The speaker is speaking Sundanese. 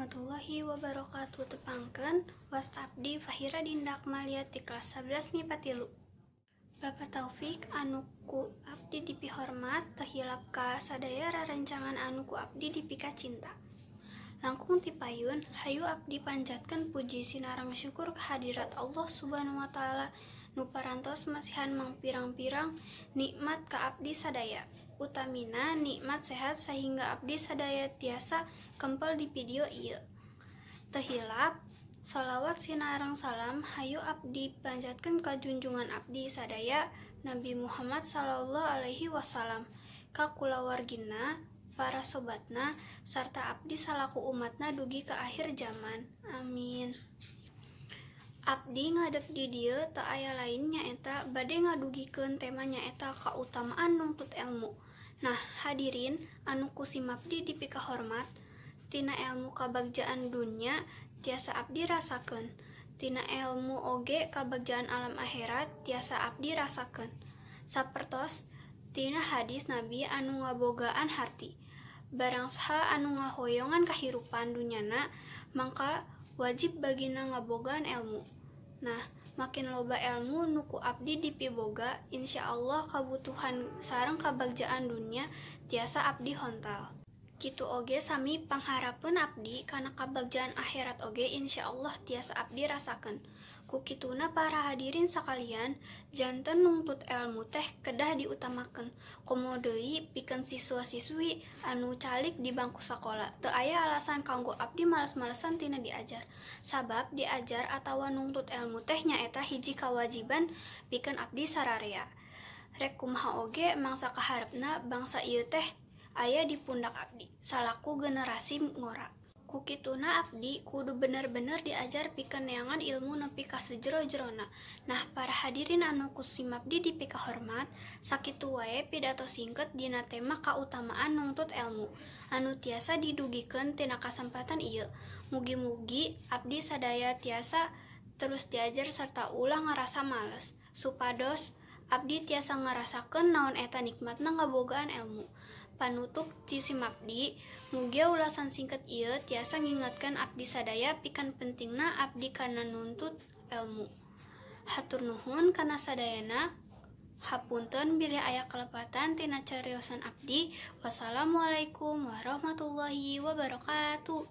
Warahmatullahi wabarakatuh. Tepangkeun wasta abdi Fahira Dinda Akmalia ti kelas 11 MIPA 3. Bapak Taufik anu ku abdi dipihormat, teu hilap ka sadaya rerencangan anu ku abdi dipikacinta. Langkung ti payun, hayu abdi panjatkeun puji sinareng syukur kehadirat Allah Subhanahu wa taala nu parantos masihan mangpirang-pirang nikmat ka abdi sadaya. Utamina nikmat sehat sehingga abdi sadaya tiasa kempel di video ieu. Teu hilap sholawat sinareng salam hayu abdi panjatkeun ka junjungan abdi sadaya Nabi Muhammad sallallahu alaihi wasallam, ka kulawargina, para sobatna, sarta abdi salaku umatna dugi ka akhir zaman. Amin. Abdi ngadeg di dieu teu aya lain nyaeta bade ngadugikeun tema nyaeta kautamaan nuntut ilmu. Nah, hadirin anu ku simabdi dipikahormat, tina ilmu kabagjaan dunya tiasa abdi rasakeun, tina ilmu oge kabagjaan alam akhirat tiasa abdi rasakeun. Sapertos tina hadis Nabi anu ngabogaan harti, barang saha anu ngahoyongan kahirupan dunyana mangka wajib bagina ngabogaan ilmu. Nah, makin loba ilmu nu ku abdi dipiboga, insyaallah kabutuhan sareng kabagjaan dunya tiasa abdi hontal. Kitu oge sami pangharapeun abdi kana kabagjaan akhirat oge insyaallah tiasa abdi rasakeun. Ku kituna para hadirin sakalian, janten nungtut ilmu teh kedah diutamakeun. Komo deui pikeun siswa-siswi anu calik di bangku sakola, teu aya alasan kanggo abdi males-malesan tina diajar. Sabab diajar atawa nungtut ilmu teh nyaeta hiji kawajiban pikeun abdi sararea. Rek kumaha oge mangsa kaharepna bangsa ieu teh aya di pundak abdi salaku generasi ngora. Ku kituna abdi kudu bener-bener diajar pikeun neangan ilmu nepi ka sejero-jerona. Nah, para hadirin anu ku simabdi dipikahormat, sakitu wae pidato singket dina tema kautamaan nungtut ilmu anu tiasa didugikeun tina kasempatan ieu. Mugi-mugi abdi sadaya tiasa terus diajar serta ulah ngarasa males, supados abdi tiasa ngarasakeun naon eta nikmatna ngabogaan ilmu. Panutup ti simabdi, mugia ulasan singkat ieu tiasa ngingatkeun abdi sadaya pikeun pentingna abdi kana nuntut ilmu. Hatur nuhun kana sadayana, hapunten bilih aya kalepatan tina cariosan abdi. Wassalamualaikum warahmatullahi wabarakatuh.